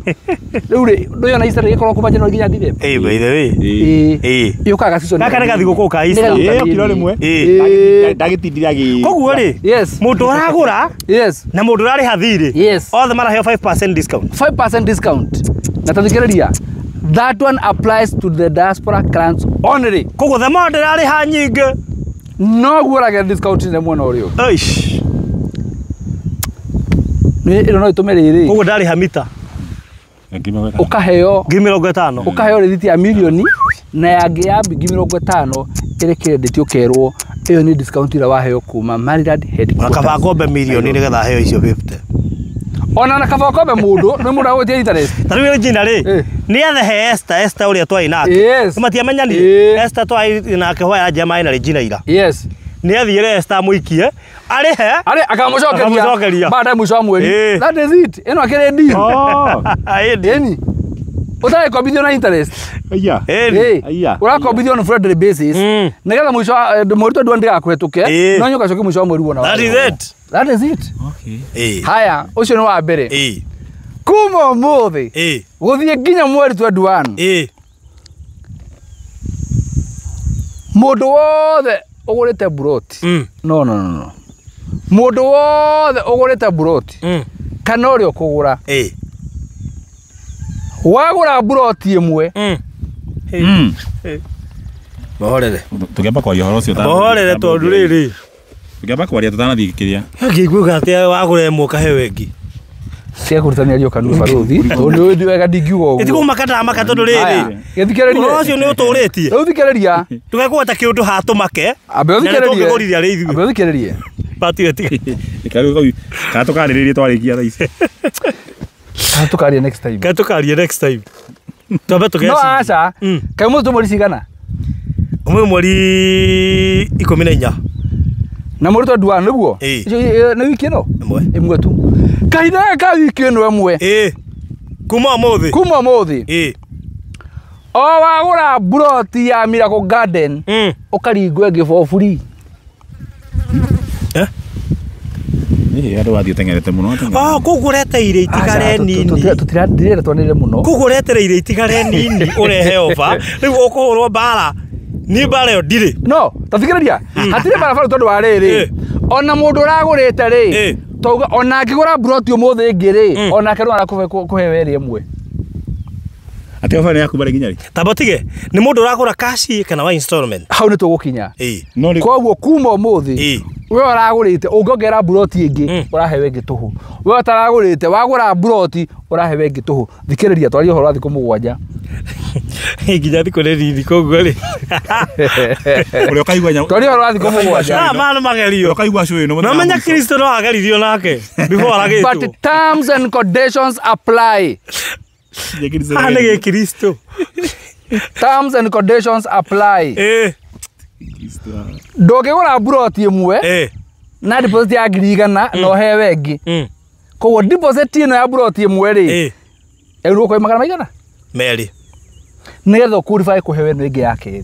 Rĩu rĩ, ndũyona Easter ĩgĩkorwo kuma January nginya December. By the way. Yũkaga season. Gaka nĩ gathigũkũ ka Easter. Kiro rĩmwe. Ndagĩtindire agĩ. Koguo rĩ, mũndũ ũragũra na mũndũ ũrarĩha thirĩ, othe maraheo 5% discount. 5% discount. Na tathikĩrĩria, that one applies to the diaspora clients only. Koguo the more ndĩrarĩha nyingĩ noguo ũragĩa discount nene mwena ũrĩa ũngĩ. Eish. Nĩ ĩno no ĩtũme rĩrĩ. Koguo ndarĩha mita ũkaheo 50,000. Ũkaheo rĩthiti ya mirioni na yangĩ ya 50,000 ĩrĩ credit ũkerwo ĩyo nĩ discount ĩrĩa waheo kuma Maryland headquarters. Kaba ngombe mirioni nĩgetha heo icio 50. Ona na kaba ngombe mũndũ nĩ mũndũ agũtia interest. Ta rĩu Regina rĩ, nĩ athehe Esther, Esther ũrĩa twarĩ nake. Matiamenyanire. Esther twarĩ nake hwa ya njama na Regina ira. Yes. Nĩ athiire Esther amũikie, arĩhe, akamũcokeria baadaye mwisho wa mweri. That is it. Ĩno akĩrĩ deal. Ĩni. Ũtagĩkombithio na interest. Aya. Ĩĩ. Ũrakombithio on friendly basis. Nĩgetha mũico wa mweri 21 ndĩgakũhetũke. No nyoka coke mũico wa mweri wona. That is it. That is it. Okay. Haya, ũcio nĩ wa mbere. Kuma ũmũthĩ gũthiĩ nginya mweri 21. Mũndũ wothe ũgũrĩte buroti. No. Mũndũ wothe ũgũrĩte buroti. Kana ũrĩa ũkũgũra. Wagũra buroti ĩmwe. Mahorere. Tũngĩamba kwaria ũhoro ũcio. Mahorere tondũ rĩrĩ. Tũngĩamba kwaria tũtanathiĩ kĩrĩa. Ngĩiguaga atĩ wagũra ĩmwe ũkaheo ĩngĩ. Tiga kũruta mĩario kanua barũthi. Tondũ nĩ ũĩ wega ndingiuga ũguo. Ĩtikũmaka ndamaka tondũ rĩrĩ. Gĩthikĩrĩrie. Ũhoro ũcio nĩ ũtũrĩtie. Rĩu thikĩrĩria. Ndũgekũgweta kĩũndũ hatũmake. Ambe ũthikĩrĩrie. Na nĩtũngĩgũrithia rĩ ithuĩ. Ambe ũthikĩrĩrie. Batiwe tiga. Kana tũkarĩrĩrie twarĩkia thaa ici. Kana tũkaria next time. Kana tũkarie next time. Twambe tũgeciria. No aca. Kaĩ ũmũthĩ twĩ mweri cigana? Ũmũthĩ mweri 14. Na mweri 21 nĩguo? Nĩ wiki ĩno? Ĩmwe tu. Kahinda gaka ka wiki ĩno ĩmwe. Kuma ũmũthĩ. Kuma ũmũthĩ. O wagũra buroti ya Miracle Garden ũkaringwo ĩngĩ for free. Nĩ andũ wathiĩ ũteng'erete mũno. Oh, koguo ũreteire itigare nini. Tũtirenda twanĩrĩre mũno. Koguo ũretereire itigare nini ũrehe ofa. Rĩu ũkũhũrwo mbara. Niĩ mbara ĩyo ndirĩ. No, ta thikĩrĩria. Hatirĩ barabara tondũ wa rĩrĩ. Ona mũndũ ũragũrĩte rĩ, tauga ona angĩgũra buroti ũmũthĩ ĩngĩ rĩ, onake no arakũhe ĩrĩ ĩmwe. Atĩ ofa nĩ yaku barĩ nginya rĩ? Tamba tige, nĩ mũndũ ũragũra cash kana wa installment? Hau nĩ tũgũkinya. Koguo kuma ũmũthĩ, we ũragũrĩte ũngĩongerera buroti ĩngĩ ũraheo ĩngĩ tũhũ. We ũtaragũrĩte wagũra buroti ũraheo ĩngĩ tũhũ. Thikĩrĩria twarie ũhoro wa thikũ 7. Nginya thikũ nĩ nini koguo rĩ. Ũrĩa ũkaigua nyamũ. Twarie ũhoro wa thikũ 7. Maya nĩ magerio. Ũkaigua cũĩ no. No menya Kristo no ageririo nake before aragĩtwo. But terms and conditions apply. Haha nĩ gĩkristo. Terms and conditions apply. Ndũngĩgũra buroti ĩmwe na deposit ya 100,000 na ũheo ĩngĩ. Koguo deposit ĩno ya buroti ĩmwe rĩ, ĩrurwo kwa magana maigana? Merĩ. Nĩgetha ũqualify kũheo ĩno ĩngĩ ya kerĩ.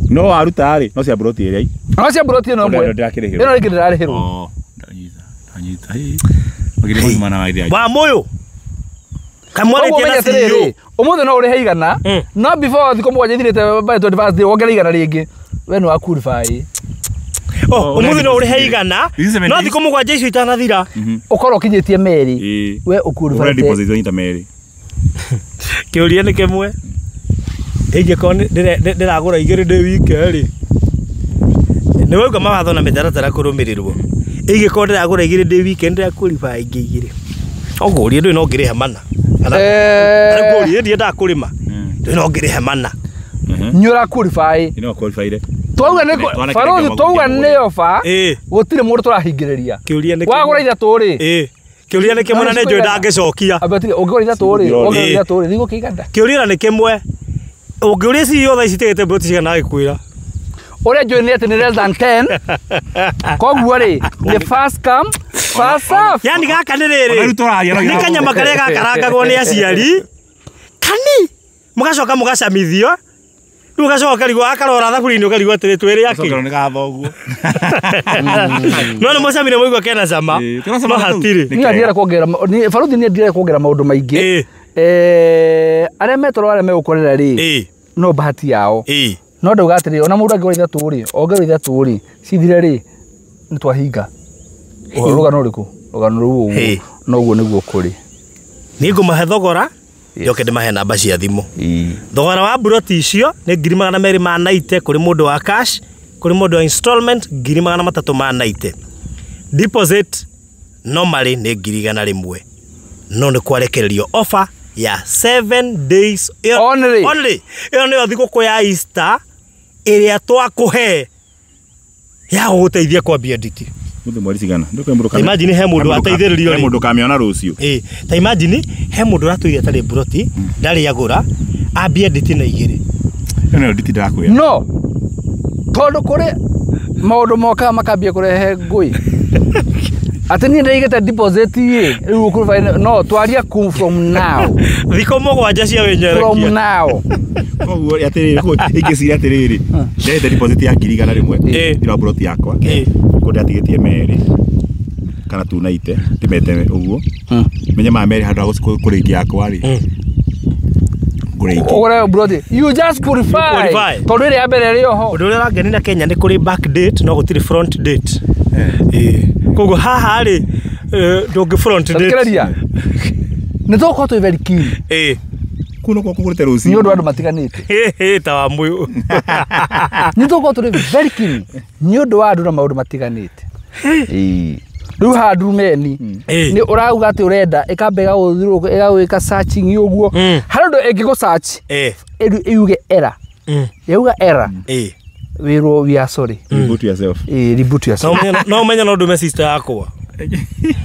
No waruta rĩ, no cia buroti ĩrĩa. No cia buroti ĩno ĩmwe. Ĩno ĩngĩ ndĩrarĩhĩrwo. Ndanyita. Ndanyita. Wa mũyũ. Kamwarĩtie na CEO. Ũmũthĩ no ũrĩhe 100, no before thikũ 7 ithirĩte by 21st day wongerere 100 rĩngĩ. We nĩ wa qualify. Oh, ũmũthĩ no ũrĩhe 100, no thikũ 7 icio itanathira. Ũkorwo ũkinyĩtie merĩ. We ũqualify. Deposit nyita merĩ. Kĩũria nĩ kĩmwe. Ingĩkorwo ndĩragũra 2 ndĩ wike rĩ. Nĩ wauga mawatho na mĩtaratara kũrũmĩrĩrwo. Ingĩkorwo ndĩragũra 2 ndĩ wike ndĩra qualify ingĩ 2. Ũguo ndũĩ no ngĩrĩhe mana. Ngũrie ndiendaga kũrĩma. Ndũĩ no ngĩrĩhe mana. Nĩ ũra qualify. Nĩ qualify. Twauga nĩ barũthi twauga nĩ ofa. Gũtirĩ mũndũ tũrahingĩrĩria. Kĩũria nĩ wagũra 3 rĩ. Kĩũria nĩ kĩmwe na nĩ njũĩ ndangĩcokia. Ũngĩgũra 3 rĩ, wongerera 3 rĩ, thigũkĩigana. Kĩũria nĩ kĩmwe. Ũngĩũria CEO thaa ici tigĩte buroti cigana agĩkwĩra. Ũrĩa njũĩ nĩ atĩ nĩ less than 10. Koguo rĩ, nĩ first come first serve. Yani gaka nĩ rĩrĩ. Nĩ kanyama karĩa gakarangagwo nĩ aciari. Kani mũgacoka mũgacamithio. Rĩu ũgacoka ũkarigwo akarora thaburia-inĩ ũkarigwo atĩrĩ twĩrĩ akĩ. Nĩ gathoguo. No nĩ mũcamire mũigua kena cama. No hatirĩ. Niĩ ndienda kuongerera barũthi niĩ ndienda kuongerera maũndũ maingĩ. Arĩa metoro arĩa megũkorera rĩ, no bahati yao. No ndauga atĩrĩ ona mũndũ angĩgũra 3 rĩ, ongerera 3 rĩ, cithire rĩ, nĩ twahinga. Rũgano rũrĩkũ? Rũgano rũu ũguo. No ũguo nĩguo kũrĩ. Niĩ ngũmahe thogora njoke ndĩmahe namba cia thimũ. Thogora wa buroti icio nĩ 290,000 kũrĩ mũndũ wa cash, kũrĩ mũndũ wa installment 390,000. Deposit normally nĩ 100,000. No nĩ kwarekererio offer ya 7 days only. Only. Ĩyo nĩyo thigũkũ ya Easter ĩrĩa twakũhe ya gũgũteithia kwambia nditi. Mũthĩ mweri cigana? Imagine he mũndũ ateithĩrĩrio rĩ. He mũndũ ũkamĩona rũciũ. Ta imagine he mũndũ ũratũire atarĩ buroti, ndarĩ agũra, ambie nditi na 2. Ĩyo nĩyo nditi ndĩrakwĩra. No. Tondũ kũrĩ maũndũ mokaga makambia kũrehe ngũĩ. Atĩ niĩ ndaigĩte deposit ĩ rĩu ũkũrũba no twaria ku from now. Thikũ mũgwanja cia wĩnyerekia. From now. Koguo atĩrĩrĩ ingĩciria atĩrĩrĩ ndaigĩte deposit ya 100,000 ira plot yakwa. Kũndĩ ndatigĩtie merĩ kana 290 ndimete ũguo. Menye ma merĩ handũ ha kũrĩkia yakwa rĩ. Ũgũre brother, you just qualify. Tondũ ĩrĩa ya mbere ĩrĩ oho. Ũndũ ũrĩa ũrangenia na Kenya nĩ kũrĩ back date no gũtirĩ front date. Koguo haha rĩ ndũngĩ front date. Thikĩrĩria. Nĩ tũgũkorwo twĩ very keen. Kũu no kũgũrĩte rũciũ. Nĩ ũndũ andũ matiganĩte. Ta wa mũyũ. Nĩ tũgũkorwo tũrĩ very keen. Nĩ ũndũ wa andũ na maũndũ matiganĩte. Rĩu haha ndurumeni nĩ ũrauga atĩ ũrenda ĩkamba ĩgagũthiũrũrũka ĩgagwĩka searching ũguo. Harĩ ũndũ ĩngĩgũ search ĩuge error. Yauga error. Wĩrwo we are sorry. Reboot yourself. Reboot yourself. No ũmenye no ndume sister yakwa.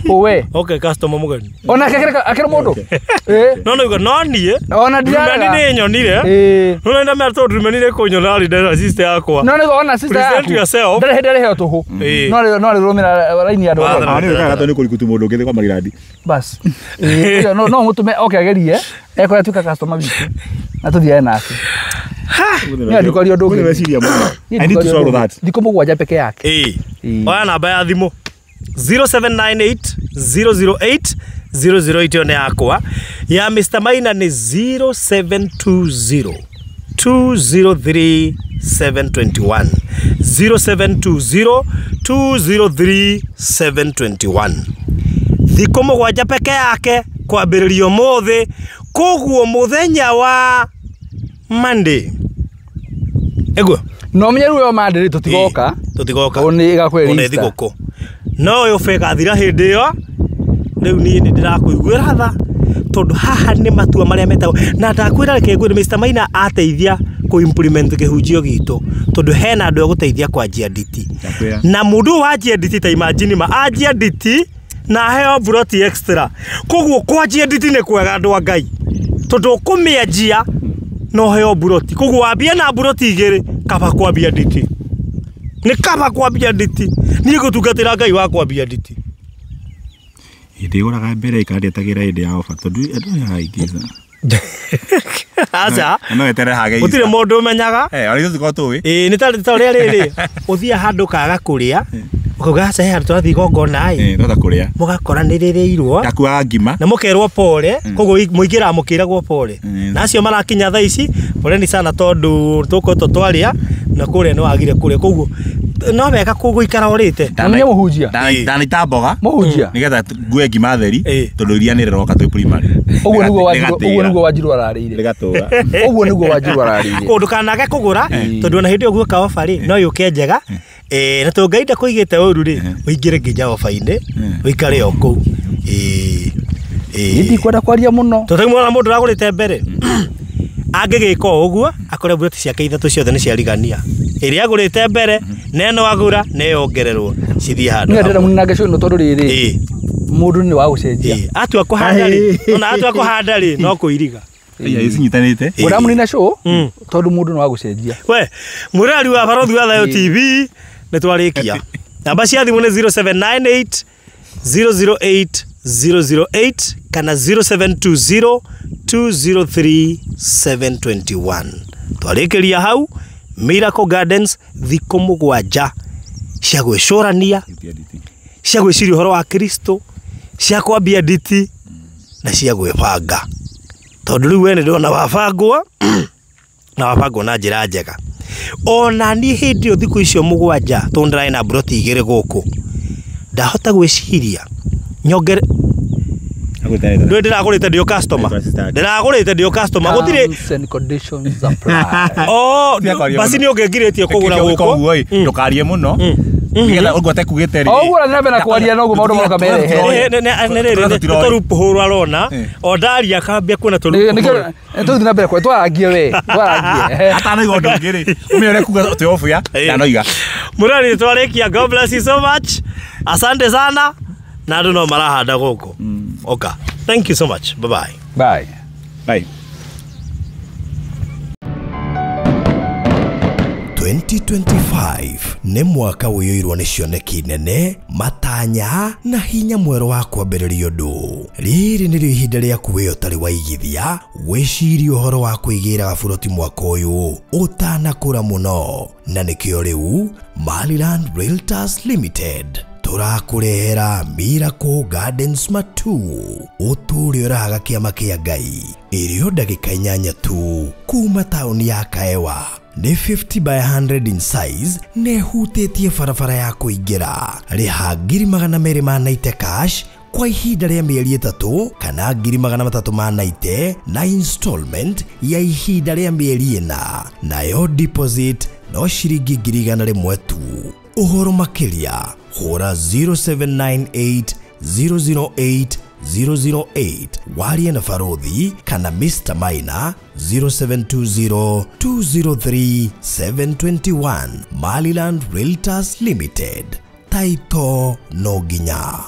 Owe. Okay, customer mũgeni. Ona akĩra mũndũ. No no no niĩ. Ona ndurumeni nĩ nyonire. No nenda mera tondũ ndurumeni nĩ kũnyona rĩ ndĩra sister yakwa. No no ona sister yaku. Present yourself. Ndarĩ hĩndĩ arĩheo tũhũ. No no arĩrũmĩra raini ya andũ. Nĩ wĩkaga tondũ nĩ kũrikutu mũndũ ũngĩ kwa marirandi. Bas. No no mũtũme oke agerie ekora tuĩka customer witũ. Na tũthiage nake. Nĩ ndikwaria ũndũ ũngĩ. I need to solve that. Thikũ mũgwanja peke yake. Oya namba ya thimũ 0798 008 008 ĩyo nĩ yakwa. Ya Mr. Maina nĩ 0720 203 721. 0720 203 721. Thikũ mũgwanja peke yake kwambĩrĩria ũmũthĩ, koguo mũthenya wa Monday. Ĩguo. No menye rĩu Monday tũtigoka. Tũtigoka. Tondũ nĩ ĩgakwĩra Easter. Thigũkũ. No ũyũ ĩgathira hĩndĩ ĩyo. Rĩu niĩ nĩ ndĩrakũiguĩra tha tondũ haha nĩ matua marĩa metagwo na ndakwĩra reke ngwĩre Mr. Maina ateithia kũ implement kĩhunjio gitũ tondũ hena andũ egũteithia kwanjia nditi. Na mũndũ wanjia nditi ta imagine ma anjia nditi na aheo buroti extra. Koguo kwanjia nditi nĩ kwega andũ a Ngai tondũ ũkũmĩanjia no heo buroti. Koguo wambie na buroti igĩrĩ kaba kwambia nditi. Nĩ kaba kwambia nditi. Niĩ ngũtungatĩra Ngai wa kwambia nditi. Ndĩgũraga mbere ikandetagĩra hĩndĩ ya ofa tondũ andũ aya aingĩ. Aca. No etere hage. Gũtirĩ mũndũ ũmenyaga. Ona ithuĩ tũkorwo tũĩ. Nĩ ta ũrĩa rĩrĩ ũthiaga handũ kaga kũrĩa ũkauga aca he handũ tũrathiĩ igongona ĩ. Twatha kũrĩa. Mũgakora nĩ rĩrĩirwo. Ndakuaga ngima. Na mũkerwo pole koguo mũingĩraga mũkĩragwo pole. Na acio marakinya thaa ici poleni sana tondũ tũkoretwo twarĩa na kũrĩa nĩ wagire kũrĩa koguo no wega gũikara ũrĩte. Na nĩ mũhunjia. Ndanaita mboga. Mũhunjia. Nĩgetha ngue ngima theri tondũ iria nĩ rĩroka twĩ primary. Ũguo nĩguo Wanjiru ararĩire. Rĩgatũra. Ũguo nĩguo Wanjiru ararĩire. Kũndũ kanage kũgũra tondũ ona hĩndĩ ĩyo guoka ofa rĩ no yũke njega. Na tondũ Ngai ndakũigĩte ũru rĩ ũingĩre nginya ofa-inĩ ũikare o kũu. Niĩ ndikwenda kwaria mũno. Tondũ mwana mũndũ ũragũrĩte mbere angĩgĩka o ũguo akore buroti ciake ithatũ ciothe nĩ ciarigania. Ĩrĩa agũrĩte mbere na ĩno agũra na ĩyongererwo cithiĩ handũ. Niĩ ndĩrenda mũninange ĩno tondũ rĩrĩ mũndũ nĩ wa gũcenjia. Atua kũhanda rĩ ona atua kũhanda rĩ no kũiriga. Aya icinyitanĩte. Ngwenda mũnina show tondũ mũndũ nĩ wa gũcenjia. We mũrari wa Barothi wa Thayo TV nĩ twarĩkia. Namba cia thimũ nĩ 0798 008 008 kana 0720 203 721. Twarĩkĩria hau Miracle Gardens thikũ mũgwanja cia gwĩcũrania, cia gwĩciria ũhoro wa Kristo, cia kwambia nditi na cia gwĩbanga. Tondũ rĩu we nĩ ndĩrona wabangwo na wabangwo na njĩra njega. Ona niĩ hĩndĩ ĩyo thikũ icio mũgwanja tondũ ndĩrarĩ na buroti igĩrĩ gũkũ ndahota gwĩciria nyongere ndå ndä ndä customer ndä ndä customer gå tirä Terms and conditions apply. Oh, basi nä å ngä ngirä tie kå gå ra gå kå ndå karie må no nĩgetha ũngwate kugĩte rĩ O ũguo ũrathiĩ na mbere na kwaria noguo maũndũ maroka merehere. nä tå arona o ndaria akambia kuona tå Tũthiĩ na mbere kwa twarangie we twarangie. Atanoiga ũndũ ũngĩ rĩ ũmenye ũrĩa kuga twĩ off ya ndanoiga. Mũrani twarĩkia. God bless you so much. Asante sana na andũ no marahanda gũkũ. Oka. Thank you so much. Bye bye. Bye. Bye. 2025 nĩ mwaka ũiyũirwo nĩ cioneki nene, matanya na hinya mwerũ wa kwambĩrĩria ũndũ. Rĩrĩ nĩrĩo ihinda rĩaku we ũtarĩ waigithia wĩcirie ũhoro wa kwĩgĩra gaburoti mwaka ũyũ ũtanakũra mũno, na nĩkĩo rĩu Maryland Realtors Limited tũrakũrehera Miracle Gardens Matu ũtũũre ũrahaga kĩama kĩa Ngai ĩrĩo ndagĩka 8 tu kuma taũni ya Kaewa. Nĩ 50 by 100 in size na ĩhutĩtie barabara ya kũingĩra. Rĩha 290,000 cash kwa ihinda rĩa mĩeri 3 kana 390,000 na installment ya ihinda rĩa mĩeri 4, nayo deposit no ciringi 100,000 tu. Ũhoro makĩria hũra 0798 008 008 warie na Barothi kana Mr. Maina 0720 203 721. Maryland Realtors Limited, taito no nginya.